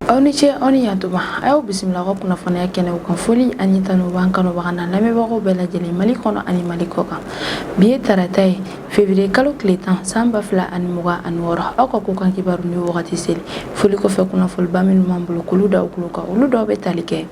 Aw ni ce, aw ni yantuma. A y'aw bisimila aw ka kunnafoniya kɛnɛw kan. Foli ani tanu b'an kanubaga n'a lamɛnbagaw bɛɛ lajɛlen, Mali kɔnɔ ani Mali kɔ kan. Bi ye tarata ye, février kalo tile 10, san 2026. Aw ka ko kan kibaru ni wagati seli. Foli kɔfɛ, kunnafoniba minnu b'an bolo k'olu da aw tulo kan, olu dɔw bɛ tali kɛ: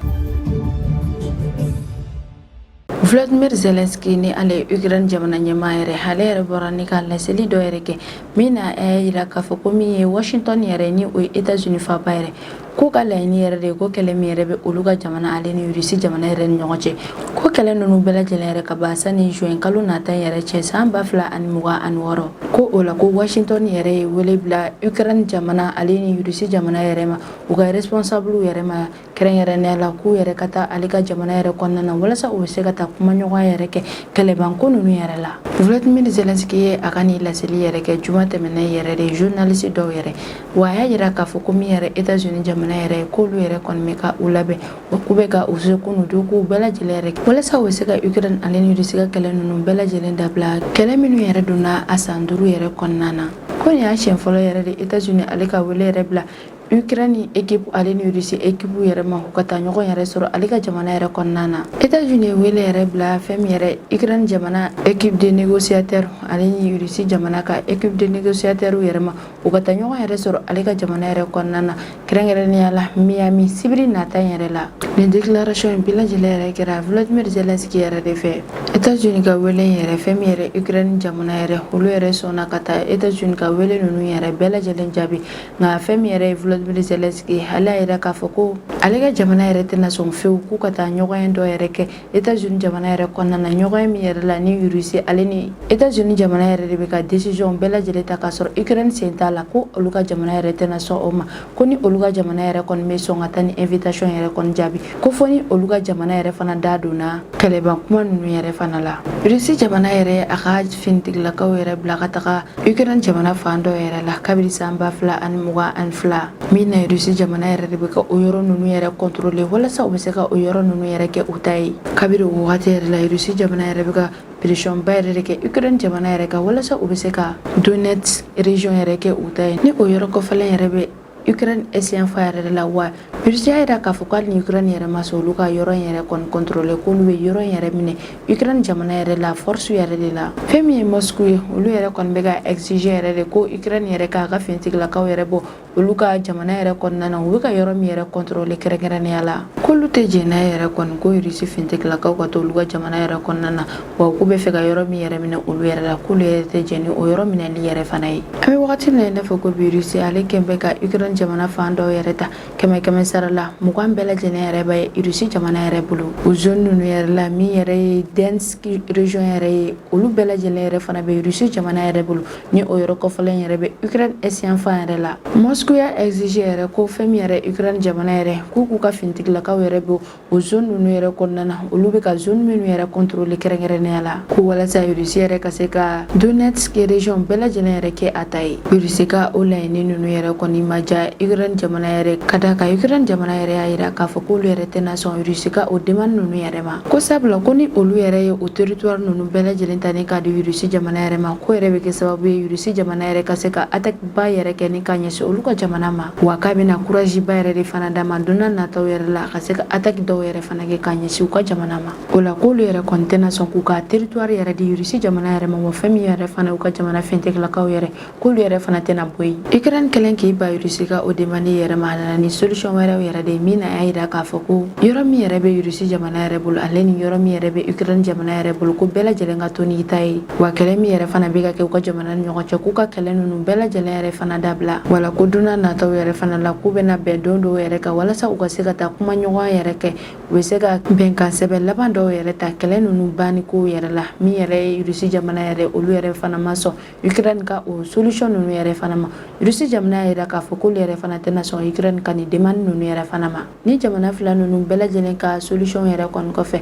Vladimir Zelensky, ni ale ye Ukraine jamana ɲɛmaa yɛrɛ, ale yɛrɛ bɔra ni ka laseli dɔ yɛrɛ kɛ min na a y'a yira k'a fɔ ko min ye Washington yɛrɛ, ni o ye États-Unis faaba yɛrɛ, k'u ka laɲini yɛrɛ de ye ko kɛlɛ min yɛrɛ bɛ olu ka jamana ale ni Russie jamana yɛrɛ ni ɲɔgɔn cɛ, ko kɛlɛ ninnu bɛɛ lajɛlen yɛrɛ ka ban sani juin kalo nata yɛrɛ cɛ, san 2026. Ko o la, ko Washington yɛrɛ ye wele bila Ukraine jamana ale ni Russie jamana yɛrɛ ma, u ka responsable yɛrɛ ma, kɛrɛnkɛrɛnnenya la k'u yɛrɛ ka taa ale ka jamana yɛrɛ kɔnɔna na walasa u bɛ se ka taa kumaɲɔgɔnya yɛrɛ kɛ kɛlɛbanko ninnu yɛrɛ la. Vladimir Zelensky ye a ka nin laseli yɛrɛ kɛ juma tɛmɛnen yɛrɛ de journaliste dɔw yɛrɛ. Wa a y'a yira k'a fɔ ko min yɛrɛ États-Unis jamana yɛrɛ ye, k'olu yɛrɛ kɔni bɛ ka u labɛn, wa k'u bɛ ka u seko n'u dɔnkow bɛɛ lajɛlen yɛrɛ kɛ walasa u bɛ se ka Ukraine ale ni Russie ka kɛlɛ ninnu bɛɛ lajɛlen dabila, kɛlɛ minnu yɛrɛ donna a san 5 yɛrɛ kɔnɔna na. Ko nin y'a siɲɛ fɔlɔ yɛrɛ de États-Unis ale ka wele yɛrɛ bila Ukraine équipe ale ni Russie équipe yɛrɛ ma, u ka taa ɲɔgɔn yɛrɛ sɔrɔ ale ka jamana yɛrɛ kɔnɔna na. États-Unis ye wele yɛrɛ bila fɛn min yɛrɛ Ukraine jamana équipe de négociateurs ale ni Russie jamana ka équipe de négociateurs yɛrɛ ma, u ka taa ɲɔgɔn yɛrɛ sɔrɔ ale ka jamana yɛrɛ kɔnɔna na, kɛrɛnkɛrɛnnenya la Miami, sibiri nata yɛrɛ la. Nin déclaration in bɛɛ lajɛlen yɛrɛ kɛra Vladimir Zelensky yɛrɛ de fɛ. États-Unis ka wele yɛrɛ, fɛn min yɛrɛ Ukraine jamana yɛrɛ, olu yɛrɛ sɔnna ka taa États-Unis ka wele ninnu yɛrɛ bɛɛ lajɛlen jaabi. Nka fɛn min yɛrɛ ye Vladimir Zelensky, ale y'a yira k'a fɔ ko ale ka jamana yɛrɛ tɛna sɔn fewu k'u ka taa ɲɔgɔn ye dɔ yɛrɛ kɛ États-Unis jamana yɛrɛ kɔnɔna na, ɲɔgɔn ye min yɛrɛ la ni Russie ale ni États-Unis jamana yɛrɛ de bɛ ka décision bɛɛ lajɛlen ta k'a sɔrɔ Ukraine sen t'a la, ko olu ka jamana yɛrɛ tɛna sɔn o ma. Ko ni olu ka jamana yɛrɛ kɔni bɛ sɔn ka taa ni invitation yɛrɛ kɔni jaabi, ko fɔ ni olu ka jamana yɛrɛ fana da donna kɛlɛban kuma ninnu yɛrɛ fana la. Russie jamana yɛrɛ a ka finitigilakaw yɛrɛ bila ka taga Ukraine jamana fan dɔ yɛrɛ la kabini san 2022, min na Russie jamana yɛrɛ de bɛ ka o yɔrɔ ninnu yɛrɛ contrôler walasa u bɛ se ka o yɔrɔ ninnu yɛrɛ kɛ u ta ye. Kabini o wagati yɛrɛ la, Russie jamana yɛrɛ bɛ ka pression ba yɛrɛ de kɛ Ukraine jamana yɛrɛ kan walasa u bɛ se ka Donetsk région yɛrɛ kɛ u ta ye, ni o yɔrɔ kɔfɛlen yɛrɛ bɛ Ukraine est yanfan yɛrɛ de la. Wa Russie y'a yira k'a fɔ k'ale ni Ukraine yɛrɛ ma sɔn olu ka yɔrɔ in yɛrɛ kɔni contrôler, k'olu bɛ yɔrɔ in yɛrɛ minɛ Ukraine jamana yɛrɛ la force yɛrɛ de la. Fɛn min ye Moscou ye, olu yɛrɛ kɔni bɛ ka exiger yɛrɛ de ko Ukraine yɛrɛ k'a ka finitigilakaw yɛrɛ bɔ olu ka jamana yɛrɛ kɔnɔna na, u bɛ ka yɔrɔ min yɛrɛ contrôler kɛrɛnkɛrɛnnenya la. K'olu tɛ jɛn n'a yɛrɛ kɔni ko Russie finitigilakaw ka to olu ka jamana yɛrɛ kɔnɔna na, wa k'u bɛ fɛ ka yɔrɔ min yɛrɛ minɛ olu yɛrɛ la, k'olu yɛrɛ tɛ jɛn ni o yɔrɔ minɛli yɛrɛ fana ye. An bɛ wagati min na i n'a fɔ ko bi, Russie ale kɛn bɛ ka Ukraine jamana fan dɔw yɛrɛ ta, kɛmɛ kɛmɛ sara la 20 bɛɛ lajɛlen yɛrɛ bɛ Russie jamana yɛrɛ bolo o zone ninnu yɛrɛ la. Min yɛrɛ ye Donetsk région yɛrɛ ye, olu bɛɛ lajɛlen yɛrɛ fana bɛ Russie jamana yɛrɛ bolo, ni o yɔrɔ kɔfɛlen yɛrɛ bɛ Ukraine est yanfan yɛrɛ la. Moscou y'a exiger yɛrɛ ko fɛn min yɛrɛ Ukraine jamana yɛrɛ, k'u k'u ka finitigilakaw yɛrɛ bɔ o zone ninnu yɛrɛ kɔnɔna na, olu bɛ ka zone minnu yɛrɛ contrôler kɛrɛnkɛrɛnnenya la, ko walasa Russie yɛrɛ ka se ka Donetsk région bɛɛ lajɛlen yɛrɛ kɛ a ta ye. Russie ka o laɲini ninnu yɛrɛ kɔni ma diya Ukraine jamana yɛrɛ, ka da kan Ukraine jamana yɛrɛ y'a yira k'a fɔ k'olu yɛrɛ tɛna sɔn Russie ka o demande ninnu yɛrɛ ma, ko sabula ko ni olu yɛrɛ ye o territoire ninnu bɛɛ lajɛlen ta ni k'a di Russie jamana yɛrɛ ma, ko yɛrɛ bɛ kɛ sababu ye Russie jamana yɛrɛ ka se ka attaque ba yɛrɛ kɛ ni ka ɲɛsin olu ka jamana ma, wa k'a bɛna courage ba yɛrɛ de fana d'a ma don n'a nataw yɛrɛ la, a ka se ka attaque dɔw yɛrɛ fana kɛ ka ɲɛsin u ka jamana ma. O la, k'olu yɛrɛ kɔni tɛna sɔn k'u ka territoire yɛrɛ di Russie jamana yɛrɛ ma, wa fɛn min yɛrɛ fana u ka jamana finitigilakaw yɛrɛ, k'olu yɛrɛ fana tɛna bɔ yen. Ukraine kɛlen k'i ban Russie ka o demande yɛrɛ ma, a nana ni solution wɛrɛw yɛrɛ de ye, min na y'a yira k'a fɔ ko yɔrɔ min yɛrɛ bɛ Russie jamana yɛrɛ bolo ale ni yɔrɔ min yɛrɛ bɛ Ukraine jamana yɛrɛ bolo, ko bɛɛ lajɛlen ka to n'i ta ye, wa kɛlɛ min yɛrɛ fana bɛ ka kɛ u ka jamana ni ɲɔgɔn cɛ, k'u ka kɛlɛ ninnu bɛɛ lajɛlen yɛrɛ fana dabila, wala ko don n'a nataw yɛrɛ fana la, k'u bɛna bɛn don dɔw yɛrɛ kan walasa u ka se ka taa kuma ɲɔgɔn yɛrɛ kɛ, u bɛ se ka bɛnkan sɛbɛn laban dɔw yɛrɛ ta kɛlɛ ninnu banni kow yɛrɛ la. Min yɛrɛ ye Russie jamana yɛrɛ, olu yɛrɛ fana ma sɔn Ukraine ka o solution ninnu yɛrɛ fana ma. Russie jamana y'a yira k'a fɔ k'olu yɛrɛ fana tɛna sɔn Ukraine ka nin demande ninnu yɛrɛ fana ma. Ni jamana fila ninnu bɛɛ lajɛlen ka solution yɛrɛ kɔni kɔfɛ,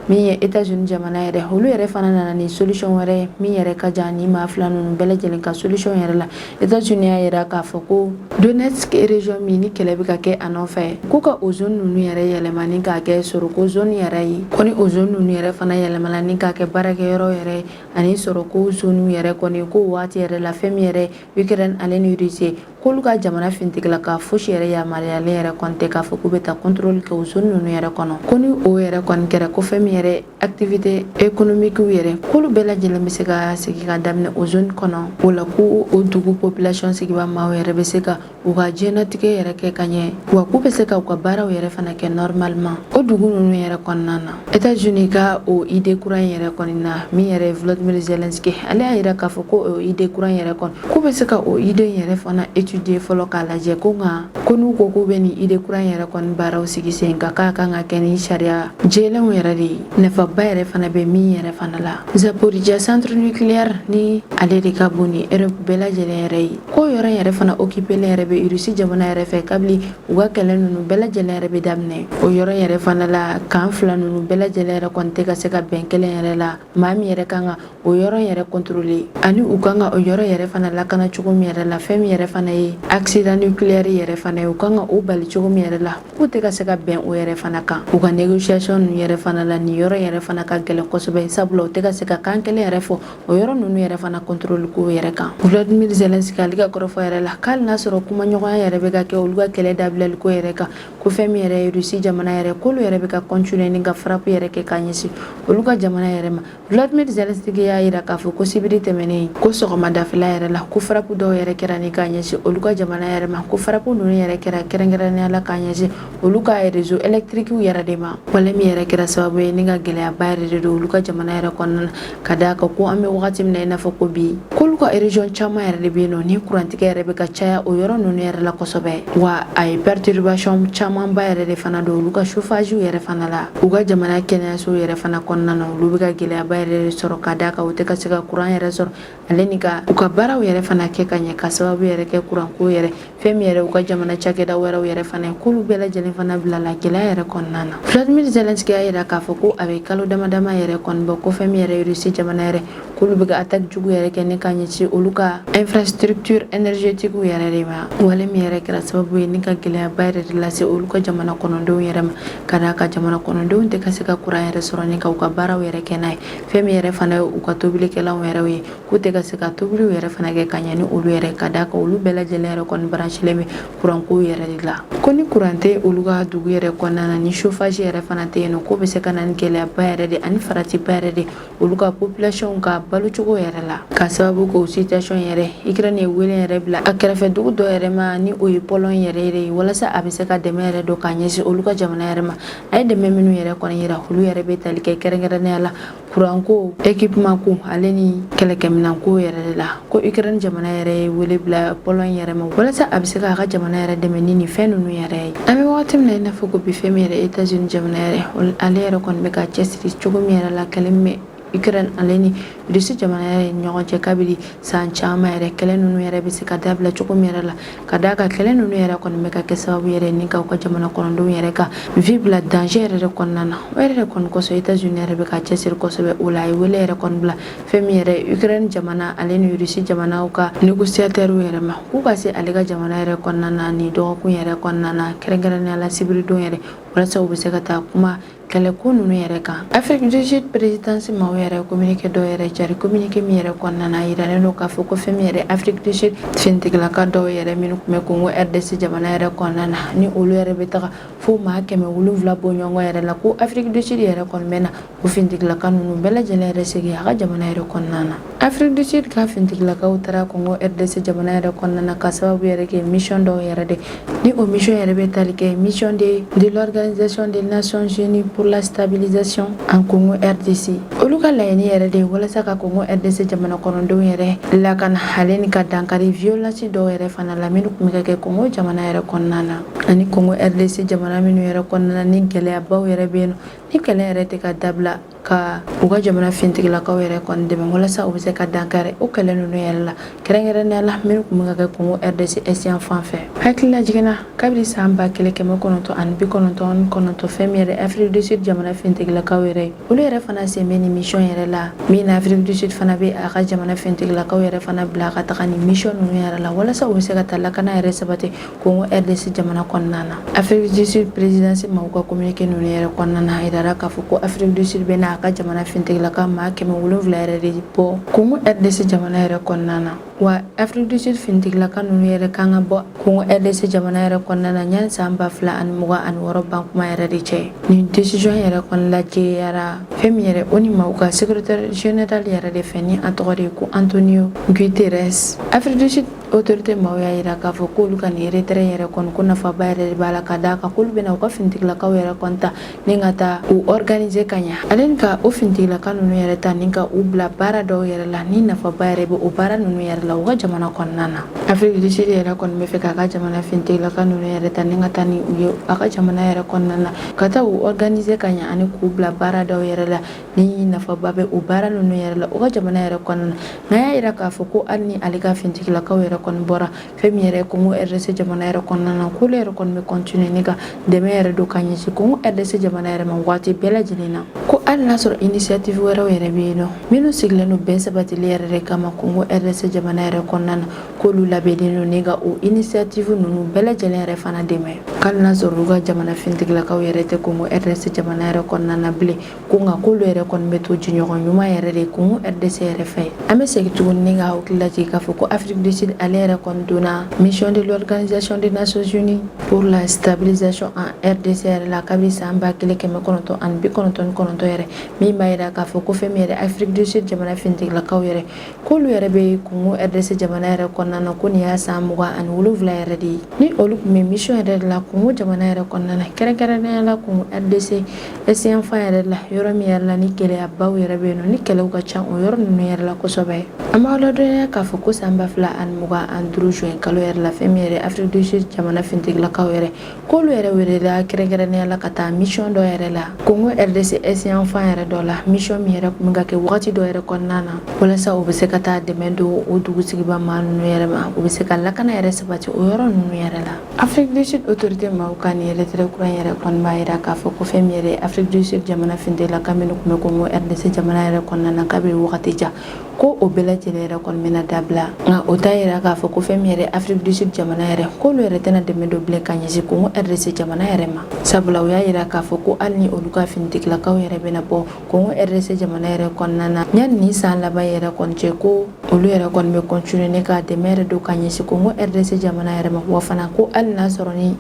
Min ye États-Unis jamana yɛrɛ, olu yɛrɛ fana nana ni solution wɛrɛ ye min yɛrɛ ka jan ni maa fila ninnu bɛɛ lajɛlen ka solution yɛrɛ la. États-Unis y'a yira k'a fɔ ko Donetsk région min ni kɛlɛ bɛ ka kɛ a nɔfɛ, k'u ka o zone ninnu yɛrɛ yɛlɛma ni k'a kɛ sɔrɔko zone yɛrɛ ye. Ko ni o zone ninnu yɛrɛ fana yɛlɛmana ni k'a kɛ baarakɛyɔrɔ yɛrɛ ani sɔrɔko zone yɛrɛ kɔni, ko waati yɛrɛ la, fɛn min yɛrɛ Ukraine ale ni Russie, k'olu ka jamana finitigilaka fosi yɛrɛ yamaruyalen yɛrɛ kɔni tɛ k'a fɔ k'u bɛ taa contrôle kɛ o zone ninnu yɛrɛ kɔnɔ. Ko ni o yɛrɛ kɔni kɛra, ko fɛn min yɛrɛ activité économique yɛrɛ, k'olu bɛɛ lajɛlen bɛ se ka segin ka daminɛ o zone kɔnɔ. O la, ko o dugu population sigiba maaw yɛrɛ bɛ se ka u ka diɲɛnatigɛ yɛrɛ kɛ ka ɲɛ, wa k'u bɛ se ka u ka baaraw yɛrɛ fana kɛ normalement o dugu ninnu yɛrɛ kɔnɔna na. États-Unis ka o idée kura in yɛrɛ kɔni na, min yɛrɛ ye Volodymyr Zelensky, ale y'a yira k'a fɔ ko o idée kura in yɛrɛ kɔni, k'u bɛ se ka o idée in yɛrɛ fana étudier fɔlɔ k'a lajɛ. Ko nka ko n'u ko k'u bɛ nin idée kura in yɛrɛ kɔni baaraw sigi sen kan, k'a kan ka kɛ ni sariya jɛlenw yɛrɛ de ye, nafaba yɛrɛ fana bɛ min yɛrɛ fana la. Zaporizhia centre nucléaire ni ale de ka bon ni Europe bɛɛ lajɛlen yɛrɛ ye, k'o yɔrɔ in yɛrɛ fana occupélen yɛrɛ bɛ Russie jamana yɛrɛ fɛ kabini u ka kɛlɛ ninnu bɛɛ lajɛlen yɛrɛ bɛ daminɛ. O yɔrɔ yɛrɛ fana la, camp fila ninnu bɛɛ lajɛlen yɛrɛ kɔni tɛ ka se ka bɛn kelen yɛrɛ la, maa min yɛrɛ kan ka o yɔrɔ yɛrɛ contrôler ani u kan ka o yɔrɔ yɛrɛ fana lakana cogo min yɛrɛ la, fɛn min yɛrɛ fana ye accident nucléaire yɛrɛ fana ye, u kan ka o bali cogo min yɛrɛ la, k'u tɛ ka se ka bɛn o yɛrɛ fana kan u ka négociation ninnu yɛrɛ fana la. Nin yɔrɔ yɛrɛ fana ka gɛlɛn kosɛbɛ, sabula u tɛ ka se ka kan kelen yɛrɛ fɔ o yɔrɔ ninnu yɛrɛ fana contrôle ko yɛrɛ kan. Vladimir Zelensky ale ka kɔrɔfɔ yɛrɛ la, k'ale n'a sɔrɔ kumaɲɔgɔnya yɛrɛ bɛ ka kɛ olu ka kɛlɛ dabilali ko yɛrɛ kan, ko fɛn min yɛrɛ ye Russie jamana yɛrɛ, k'olu yɛrɛ bɛ ka continuer ni ka frappe yɛrɛ kɛ ka ɲɛsin olu ka jamana yɛrɛ ma. Vladimir Zelensky y'a yira k'a fɔ ko sibiri tɛmɛnen, ko sɔgɔmadafɛla yɛrɛ la, ko frappe dɔw yɛrɛ kɛra ni ka ɲɛsin olu ka jamana yɛrɛ ma. Ko frappe ninnu yɛrɛ kɛra kɛrɛnkɛrɛnnenya la ka ɲɛsin olu ka réseau électrique yɛrɛ de ma, wale min yɛrɛ kɛra sababu ye ni ka gɛlɛyaba yɛrɛ de don olu ka jamana yɛrɛ kɔnɔna na. Ka d'a kan ko an bɛ wagati min na i n'a fɔ ko bi, k'olu ka région caman yɛrɛ de bɛ yen nɔ ni kurantigɛ yɛrɛ bɛ ka caya o yɔrɔ ninnu yɛrɛ la kosɛbɛ, wa a ye perturbation camanba yɛrɛ de fana don olu ka chauffage yɛrɛ fana la. U ka jamana kɛnɛyaso yɛrɛ fana kɔnɔna na, olu bɛ ka gɛlɛyaba yɛrɛ de sɔrɔ, ka d'a kan u tɛ ka se ka kuran yɛrɛ sɔrɔ ale ni ka u ka baaraw yɛrɛ fana kɛ ka ɲɛ, ka sababu yɛrɛ kɛ kuranko yɛrɛ. Fɛn min yɛrɛ u ka jamana cakɛda wɛrɛw yɛrɛ fana ye, k'olu bɛɛ lajɛlen fana bilala gɛlɛya yɛrɛ kɔnɔna na. Vladimir Zelensky y'a yira k'a fɔ ko a bɛ kalo dama dama yɛrɛ kɔni bɔ, ko fɛn min yɛrɛ Russie jamana yɛrɛ, k'olu bɛ ka attaque jugu yɛrɛ kɛ ni ka ɲɛsin olu ka infrastructure énergétique yɛrɛ de ma, wale min yɛrɛ kɛra sababu ye ni ka gɛlɛyaba yɛrɛ de lase olu ka jamana kɔnɔdenw yɛrɛ ma, ka d'a kan jamana kɔnɔdenw tɛ ka se ka kuran yɛrɛ sɔrɔ ni ka u ka baaraw yɛrɛ kɛ n'a ye. Fɛn min yɛrɛ fana ye u ka tobilikɛlaw yɛrɛ ye, k'u tɛ ka se ka tobiliw yɛrɛ fana kɛ ka ɲɛ ni olu yɛrɛ, ka d'a kan olu bɛɛ lajɛlen yɛrɛ kɔni branchelen bɛ kuranko yɛrɛ de la. Ko ni kuran tɛ olu ka dugu yɛrɛ kɔnɔna na, ni chauffage yɛrɛ fana tɛ yen nɔ, k'o bɛ se ka na ni gɛlɛyaba yɛrɛ de ani faratiba yɛrɛ de olu ka population ka balocogo yɛrɛ la. Ka sababu k'o situation yɛrɛ, Ukraine ye wele yɛrɛ bila a kɛrɛfɛ dugu dɔ yɛrɛ ma, ni o ye Pologne yɛrɛ yɛrɛ ye, walasa a bɛ se ka dɛmɛ yɛrɛ don k'a ɲɛsin olu ka jamana yɛrɛ ma. A ye dɛmɛ minnu yɛrɛ kɔni yira, olu yɛrɛ bɛ tali kɛ kɛrɛnkɛrɛnnenya la kuranko, équipement ko ale ni kɛlɛkɛminɛnko yɛrɛ de la. Ko Ukraine jamana yɛrɛ ye wele bila Pologne yɛrɛ ma walasa a bɛ se k'a ka jamana yɛrɛ dɛmɛ ni nin fɛn ninnu yɛrɛ ye. An bɛ wagati min na i n'a fɔ ko bi, fɛn min yɛrɛ États-Unis jamana yɛrɛ, ale yɛrɛ kɔni bɛ ka cɛsiri cogo min yɛrɛ la, kɛlɛ min bɛ Ukraine ale ni Russie jamana yɛrɛ ni ɲɔgɔn cɛ kabini san caman yɛrɛ, kɛlɛ ninnu yɛrɛ bɛ se ka dabila cogo min yɛrɛ la, ka d'a kan kɛlɛ ninnu yɛrɛ kɔni bɛ ka kɛ sababu yɛrɛ ni ka u ka jamana kɔnɔdenw yɛrɛ ka vie bila danger yɛrɛ de kɔnɔna na. O yɛrɛ de kɔni kosɔn, États-Unis yɛrɛ bɛ ka cɛsiri kosɛbɛ. O la, a ye wele yɛrɛ kɔni bila fɛn min yɛrɛ Ukraine jamana ale ni Russie jamanaw ka négociateurs yɛrɛ ma, k'u ka se ale ka jamana yɛrɛ kɔnɔna na nin dɔgɔkun yɛrɛ kɔnɔna na, kɛrɛnkɛrɛnnenya la sibiridon yɛrɛ, walasa u bɛ se ka taa kuma kɛlɛko ninnu yɛrɛ kan. Afrique du Sud présidence maaw yɛrɛ communiqué dɔw yɛrɛ cari, communiqué min yɛrɛ kɔnɔna na, yiralen don k'a fɔ ko fɛn min yɛrɛ Afrique du Sud finitigilaka dɔw yɛrɛ minnu tun bɛ Congo RDC jamana yɛrɛ kɔnɔna na, ni olu yɛrɛ bɛ taga fo maa 700 bɔ ɲɔgɔn yɛrɛ la, ko Afrique du Sud yɛrɛ kɔni bɛ na o finitigilaka ninnu bɛɛ lajɛlen yɛrɛ segin a ka jamana yɛrɛ kɔnɔna na. Afrique du Sud ka finitigilakaw taara Congo RDC jamana yɛrɛ kɔnɔna na ka sababu yɛrɛ kɛ mission dɔw yɛrɛ de, ni o mission yɛrɛ bɛ tali kɛ mission de l'Organisation des Nations Unies pour la stabilisation en Congo RDC. Olu ka laɲini yɛrɛ de ye walasa ka Congo RDC jamana kɔnɔdenw yɛrɛ lakana ale ni ka dankari violence dɔw yɛrɛ fana la minnu tun bɛ ka kɛ Congo jamana yɛrɛ kɔnɔna na. Ani Congo RDC jamana minnu yɛrɛ kɔnɔna na, ni gɛlɛyabaw yɛrɛ bɛ yen nɔ, ni kɛlɛ yɛrɛ tɛ ka dabila, ka u ka jamana finitigilakaw yɛrɛ kɔni dɛmɛ walasa u bɛ se ka dankari o kɛlɛ ninnu yɛrɛ la, kɛrɛnkɛrɛnnenya la minnu tun bɛ ka kɛ Congo RDC Est yan fan fɛ. Hakililajigin na, kabini san 1999, fɛn min yɛrɛ Afrique du Sud jamana finitigilakaw yɛrɛ ye, olu yɛrɛ fana sen bɛ nin mission yɛrɛ la, min na Afrique du Sud fana bɛ a ka jamana finitigilakaw yɛrɛ fana bila ka taga nin mission ninnu yɛrɛ la, walasa u bɛ se ka taa lakana yɛrɛ sabati Congo RDC jamana kɔnɔna na. Afrique du Sud présidence maaw ka communiqué ninnu yɛrɛ kɔnɔna na, a yirara k'a fɔ ko Afrique du Sud bɛna a ka jamana finitigilaka maa 700 yɛrɛ de bɔ Congo RDC jamana yɛrɛ kɔnɔna na. Wa Afrique du Sud finitigilaka ninnu yɛrɛ kan ka bɔ Congo RDC jamana yɛrɛ kɔnɔna na yanni san 2026 ban kuma yɛrɛ de cɛ. Nin décision yɛrɛ kɔni lajɛyara fɛn min yɛrɛ ONU maaw ka secrétaire général yɛrɛ de fɛ, ni a tɔgɔ de ye ko Antonio Guterres. Afrique du Sud autorité maaw y'a yira k'a fɔ k'olu ka nin retrait yɛrɛ kɔni, ko nafaba yɛrɛ de b'a la, ka d'a kan k'olu bɛna u ka finitigilakaw yɛrɛ kɔni ta ni ka taa u organiser ka ɲa, ale ni ka o finitigilaka ninnu yɛrɛ ta ni ka u bila baara dɔw yɛrɛ la, ni nafaba yɛrɛ bɛ o baara ninnu yɛrɛ la u ka jamana kɔnɔna na. Afrique du Sud yɛrɛ kɔni bɛ fɛ k'a ka jamana finitigilaka ninnu yɛrɛ ta ni ka taa ni u ye a ka jamana yɛrɛ kɔnɔna na, ka taa u organiser ka ɲa ani k'u bila baara dɔw yɛrɛ la, ni nafaba bɛ o baara ninnu yɛrɛ la u ka jamana yɛrɛ kɔnɔna na. Nka y'a yira k'a fɔ ko hali ni ale ka finitigilakaw yɛrɛ kɔni bɔra fɛn min yɛrɛ Congo RDC jamana yɛrɛ kɔnɔna na, k'olu yɛrɛ kɔni bɛ continuer ni ka dɛmɛ yɛrɛ don ka ɲɛsin Congo RDC jamana yɛrɛ ma waati bɛɛ lajɛlen na, ko hali n'a sɔrɔ initiative wɛrɛw yɛrɛ bɛ yen nɔ minnu sigilen don bɛn sabatili yɛrɛ de kama Congo RDC jamana yɛrɛ kɔnɔna na, k'olu labɛnnen don ni ka o initiative ninnu bɛɛ lajɛlen yɛrɛ fana dɛmɛ, k'hali n'a sɔrɔ olu ka jamana finitigilakaw yɛrɛ tɛ Congo RDC jamana yɛrɛ kɔnɔna na bilen, ko nka k'olu yɛrɛ kɔni bɛ to jɛɲɔgɔn ɲuman yɛrɛ de Congo RDC yɛrɛ fɛ. An bɛ segin tuguni ni ka hakili lajigin k'a fɔ ko Afrique du Sud ale yɛrɛ kɔni donna mission de l'Organisation des Nations Unies pour la stabilisation en RDC yɛrɛ la kabini san 1999 yɛrɛ, min b'a yira k'a fɔ ko fɛn min yɛrɛ Afrique du Sud jamana finitigilakaw yɛrɛ, k'olu yɛrɛ bɛ Congo RDC jamana yɛrɛ kɔnɔna na, ko nin y'a san 27 yɛrɛ de ye ni olu tun bɛ mission yɛrɛ de la Congo jamana yɛrɛ kɔnɔna na, kɛrɛnkɛrɛnnenya la Congo RDC Est yanfan yɛrɛ la, yɔrɔ min yɛrɛ la ni gɛlɛyabaw yɛrɛ bɛ yen nɔ, ni kɛlɛw ka ca o yɔrɔ ninnu yɛrɛ la kosɛbɛ. An b'aw ladɔnniya k'a fɔ ko san 2025 juin kalo yɛrɛ la, fɛn min yɛrɛ Afrique du Sud jamana finitigilakaw yɛrɛ, k'olu yɛrɛ welela kɛrɛnkɛrɛnnenya la ka taa mission dɔ yɛrɛ la Congo RDC Est yanfan yɛrɛ dɔ la, mission min yɛrɛ tun bɛ ka kɛ wagati dɔ yɛrɛ kɔnɔna na, walasa u bɛ se ka taa dɛmɛ don o dugu sigiba maa ninnu yɛrɛ ma, u bɛ se ka lakana yɛrɛ sabati o yɔrɔ ninnu yɛrɛ la. Afrique du Sud autorité maaw ka nin retrait kura yɛrɛ kɔni b'a yira k'a fɔ ko fɛn min yɛrɛ Afrique du Sud jamana finitigilaka minnu tun bɛ Congo RDC jamana yɛrɛ kɔnɔna na kabini wagati jan, ko o bɛɛ lajɛlen yɛrɛ kɔni bɛna dabila. Nka o t'a yira k'a fɔ ko fɛn min yɛrɛ Afrique du Sud jamana yɛrɛ, k'olu yɛrɛ tɛna dɛmɛ don bilen ka ɲɛsin Congo RDC jamana yɛrɛ ma, sabula u y'a yira k'a fɔ ko hali ni olu ka finitigilakaw yɛrɛ bɛna bɔ Congo RDC jamana yɛrɛ kɔnɔna na yanni nin san laban yɛrɛ kɔni cɛ, ko olu yɛrɛ kɔni bɛ continuer ne ka dɛmɛ yɛrɛ don ka ɲɛsin Congo RDC jamana yɛrɛ ma. Wa fana ko hali n'a sɔrɔ ni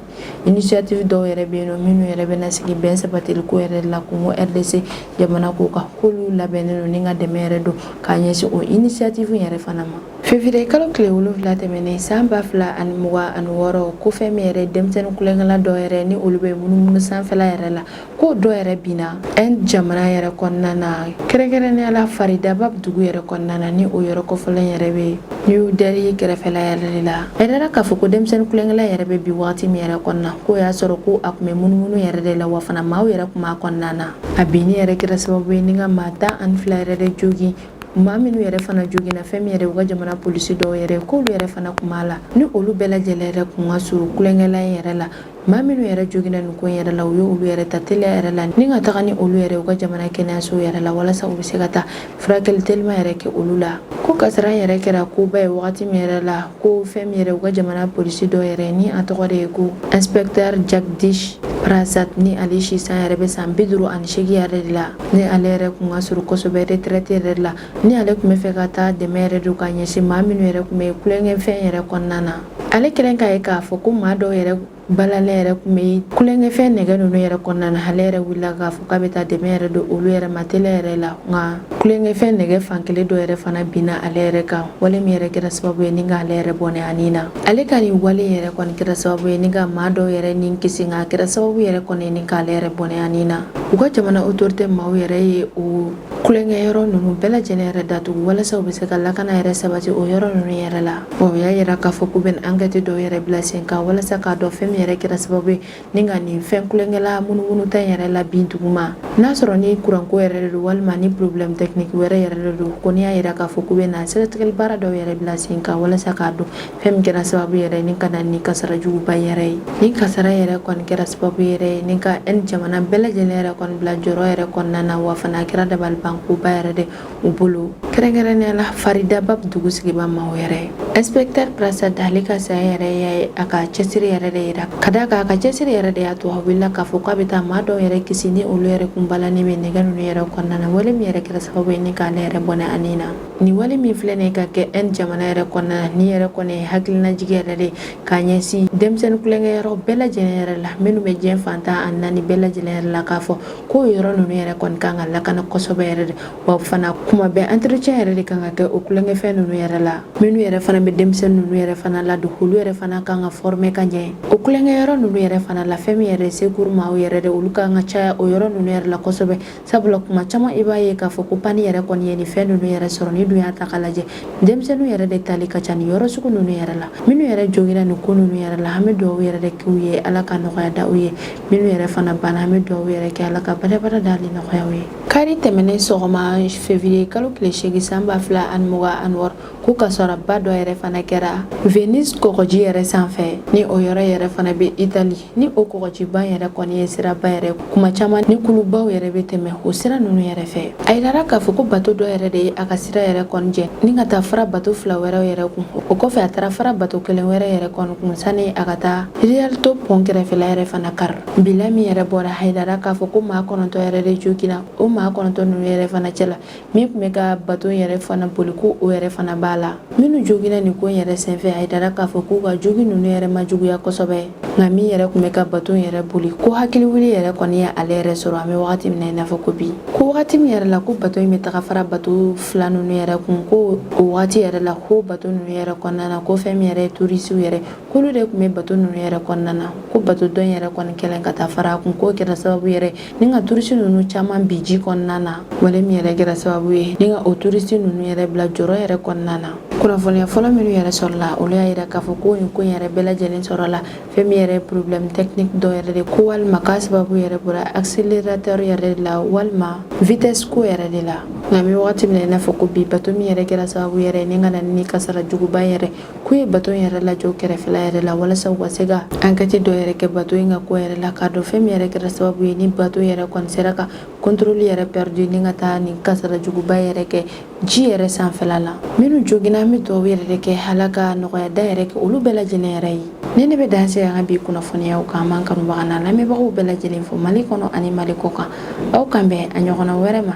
initiative dɔw yɛrɛ bɛ yen nɔ minnu yɛrɛ bɛna sigi bɛn sabatili ko yɛrɛ la Congo RDC jamana ko kan, k'olu labɛnnen don ni ka dɛmɛ yɛrɛ don ka ɲɛsin o initiative yɛrɛ fana ma. Février kalo tile 7 tɛmɛnen san 2026, ko fɛn min yɛrɛ denmisɛnnin kulonkɛla dɔw yɛrɛ, ni olu bɛ munumunu sanfɛla yɛrɛ la, ko dɔ yɛrɛ binna Inde jamana yɛrɛ kɔnɔna na, kɛrɛnkɛrɛnnenya la Faridabad dugu yɛrɛ kɔnɔna na, ni o yɔrɔ kofɔlen yɛrɛ bɛ New Delhi kɛrɛfɛla yɛrɛ de la. A yirala k'a fɔ ko denmisɛnnin kulonkɛla yɛrɛ bɛ bi wagati min yɛrɛ kɔnɔna, k'o y'a sɔrɔ ko a tun bɛ munumunu yɛrɛ de la, wa fana maaw yɛrɛ tun b'a kɔnɔna na. A binni yɛrɛ kɛra sababu ye ni ka maa 12 yɛrɛ de jogin. Maa minnu yɛrɛ fana joginna, fɛn min yɛrɛ u ka jamana polisi dɔw yɛrɛ, k'olu yɛrɛ fana kun b'a la, ni olu bɛɛ lajɛlen yɛrɛ kun ka surun kulonkɛla in yɛrɛ la. Maa minnu yɛrɛ joginna nin ko in yɛrɛ la, u ye olu yɛrɛ ta teliya yɛrɛ la ni ka taga ni olu yɛrɛ u ka jamana kɛnɛyaso yɛrɛ la, walasa u bɛ se ka taa furakɛli telima yɛrɛ kɛ olu la. Ko kasara yɛrɛ kɛra koba ye wagati min yɛrɛ la, ko fɛn min yɛrɛ u ka jamana polisi dɔw yɛrɛ, ni a tɔgɔ de ye ko inspecteur Jagdish Prasad, ni ale si san yɛrɛ bɛ san 58 yɛrɛ de la, ni ale yɛrɛ kun ka surun kosɛbɛ retraite yɛrɛ la, ni ale tun bɛ fɛ ka taa dɛmɛ yɛrɛ don ka ɲɛsin maa minnu yɛrɛ tun bɛ kulonkɛfɛn yɛrɛ kɔnɔna na. Ale kɛlen k'a ye k'a fɔ ko maa dɔw yɛrɛ balalen yɛrɛ tun bɛ kulonkɛfɛn nɛgɛ ninnu yɛrɛ kɔnɔna na, ale yɛrɛ wulila k'a fɔ k'a bɛ taa dɛmɛ yɛrɛ don olu yɛrɛ ma teliya yɛrɛ la, nka kulonkɛfɛn nɛgɛ fankelen dɔ yɛrɛ fana binna ale yɛrɛ kan, wale min yɛrɛ kɛra sababu ye ni ka ale yɛrɛ bɔnɛ a ni na. Ale ka nin wale yɛrɛ kɔni kɛra sababu ye ni ka maa dɔw yɛrɛ ni kisi, nka a kɛra sababu yɛrɛ kɔni ni k'ale yɛrɛ bɔnɛ a ni na. U ka jamana autorité maaw yɛrɛ ye o tulonkɛyɔrɔ ninnu bɛɛ lajɛlen yɛrɛ datugu walasa u bɛ se ka lakana yɛrɛ sabati o yɔrɔ ninnu yɛrɛ la. Wa u y'a yira k'a fɔ k'u bɛna enquête dɔw yɛrɛ bila sen kan walasa k'a dɔn fɛn min yɛrɛ kɛra sababu ye ni ka nin fɛn tulonkɛla munumunutɔ in yɛrɛ labin duguma, n'a sɔrɔ ni kuranko yɛrɛ de don walima ni problème technique wɛrɛ yɛrɛ de don. Ko n'i y'a yira k'a fɔ k'u bɛna sɛgɛsɛgɛli baara dɔw yɛrɛ bila sen kan walasa k'a dɔn fɛn min kɛra sababu yɛrɛ ni ka na ni kasara juguba yɛrɛ ye. Ni kasara yɛrɛ kɔni kɛra sababu yɛrɛ ye ni ka Inde jamana bɛɛ lajɛlen yɛrɛ kɔni bila jɔrɔ yɛrɛ kɔnɔna na, wa fana a kɛra dabalibankoba yɛrɛ de u bolo, kɛrɛnkɛrɛnnenya la Faridabad dugu sigiba maaw yɛrɛ. Inspecteur Prasad ale ka saya yɛrɛ ye a ka cɛsiri yɛrɛ de yira, ka d'a kan a ka cɛsiri yɛrɛ de y'a to a wulila k'a fɔ k'a bɛ taa maa dɔw yɛrɛ kisi ni olu yɛrɛ kun balannen bɛ nɛgɛ ninnu yɛrɛ kɔnɔna na, wale min yɛrɛ kɛra sababu ye ni k'ale yɛrɛ bɔnɛ a ni na. Nin wale min filɛ nin ye ka kɛ Inde jamana yɛrɛ kɔnɔna na, nin yɛrɛ kɔni ye hakilinajigi yɛrɛ de k'a ɲɛsin denmisɛnnin tulonkɛyɔrɔ bɛɛ lajɛlen yɛrɛ la minnu bɛ diɲɛ fan 14 bɛɛ lajɛlen yɛrɛ la, k'a fɔ k'o yɔrɔ ninnu yɛrɛ kɔni kan ka lakana kosɛbɛ yɛrɛ de, wa fana kuma bɛɛ entretien yɛrɛ de kan ka kɛ o tulonkɛfɛn ninnu yɛrɛ la. Minnu yɛrɛ fana bɛ denmisɛnnin ninnu yɛrɛ fana ladon, olu yɛrɛ fana kan ka former ka ɲɛ o tulonkɛyɔrɔ ninnu yɛrɛ fana la. Fɛn min yɛrɛ secours maaw yɛrɛ de, olu kan ka caya o yɔrɔ ninnu yɛrɛ la kosɛbɛ, sabula kuma caman i b'a ye k'a fɔ ko panne yɛrɛ kɔni ye nin fɛn ninnu yɛrɛ sɔrɔ. Ni dun y'a ta k'a lajɛ, denmisɛnninw yɛrɛ de tali ka ca nin yɔrɔ sugu ninnu yɛrɛ la. Minnu yɛrɛ joginna nin ko ninnu yɛrɛ la, an bɛ dugawu yɛrɛ de k'u ye, Ala ka nɔgɔya da u ye. Minnu yɛrɛ fana banna, an bɛ dugawu yɛrɛ kɛ, Ala ka badabada dali nɔgɔya u ye. Kari tɛmɛnen sɔgɔma, février kalo tile 8 san 2026, ko kasaraba dɔ yɛrɛ fana kɛra Venise kɔgɔji yɛrɛ sanfɛ, ni o yɔrɔ yɛrɛ fana bɛ Itali. Ni o kɔgɔjiba yɛrɛ kɔni ye siraba yɛrɛ, kuma caman ni kulubaw yɛrɛ bɛ tɛmɛ o sira ninnu yɛrɛ fɛ. A yirara k'a fɔ ko bato dɔ yɛrɛ de ye a ka sira yɛrɛ kɔni jɛ ni ka taa fara bato fila wɛrɛw yɛrɛ kun. O kɔfɛ, a taara fara bato kelen wɛrɛ yɛrɛ kɔni kun sani a ka taa Rialto pont kɛrɛfɛla yɛrɛ fana kari. Bilan min yɛrɛ bɔra, a yirara k'a fɔ ko maa 9 yɛrɛ de joginna. O maa 9 ninnu yɛrɛ fana cɛla, min tun bɛ ka bato yɛrɛ fana boli, ko o yɛrɛ fana b'a la. Minnu joginna nin ko yɛrɛ senfɛ, a yirara k'a fɔ k'u ka jogin ninnu yɛrɛ ma juguya kosɛbɛ, nka min yɛrɛ tun bɛ ka bato yɛrɛ boli, ko hakili wuli yɛrɛ kɔni ye ale yɛrɛ sɔrɔ. An bɛ wagati min na i n'a fɔ ko bi, ko wagati min yɛrɛ la ko bato in bɛ taga fara bato fila ninnu yɛrɛ kun, ko o wagati yɛrɛ la ko bato ninnu yɛrɛ kɔnɔna na, ko fɛn min yɛrɛ ye turisiw yɛrɛ, k'olu de tun bɛ bato ninnu yɛrɛ kɔnɔna na, ko bato dɔ yɛrɛ kɔni kɛlen ka taa fara a kun, k'o kɛra sababu yɛrɛ ni ka turisi ninnu caman bin ji kɔnɔna na, wale min yɛrɛ kɛra sababu ye ni ka o turisi ninnu yɛrɛ bila jɔrɔ yɛrɛ kɔnɔna na. Kunnafoniya fɔlɔ minnu yɛrɛ sɔrɔla, olu y'a yira k'a fɔ ko nin ko in yɛrɛ bɛɛ lajɛlen sɔrɔla fɛn min yɛrɛ problème technique dɔ yɛrɛ de ko, walima k'a sababu yɛrɛ bɔra accélérateur yɛrɛ de la, walima vitesse ko yɛrɛ de la. Nka an bɛ wagati min na i n'a fɔ ko bi, bato min yɛrɛ kɛra sababu yɛrɛ ni ka na ni kasara juguba yɛrɛ, k'u ye bato in yɛrɛ lajɔ kɛrɛfɛla yɛrɛ la walasa u ka se ka enquête dɔ yɛrɛ kɛ bato in ka ko yɛrɛ la, k'a dɔn fɛn min yɛrɛ kɛra sababu ye ni bato yɛrɛ kɔni sera ka contrôle yɛrɛ perdu ni ka taa nin kasara juguba yɛrɛ kɛ ji yɛrɛ sanfɛla la. Minnu joginna, an bɛ dugawu yɛrɛ de kɛ, Ala ka nɔgɔya da yɛrɛ kɛ olu bɛɛ lajɛlen yɛrɛ ye. Ni ne bɛ dan sigi an ka bi kunnafoniyaw kan, an b'an kanubaga n'a lamɛnbagaw bɛɛ lajɛlen fo Mali kɔnɔ ani Mali kɔ kan. Aw kan bɛn a ɲɔgɔnna wɛrɛ ma.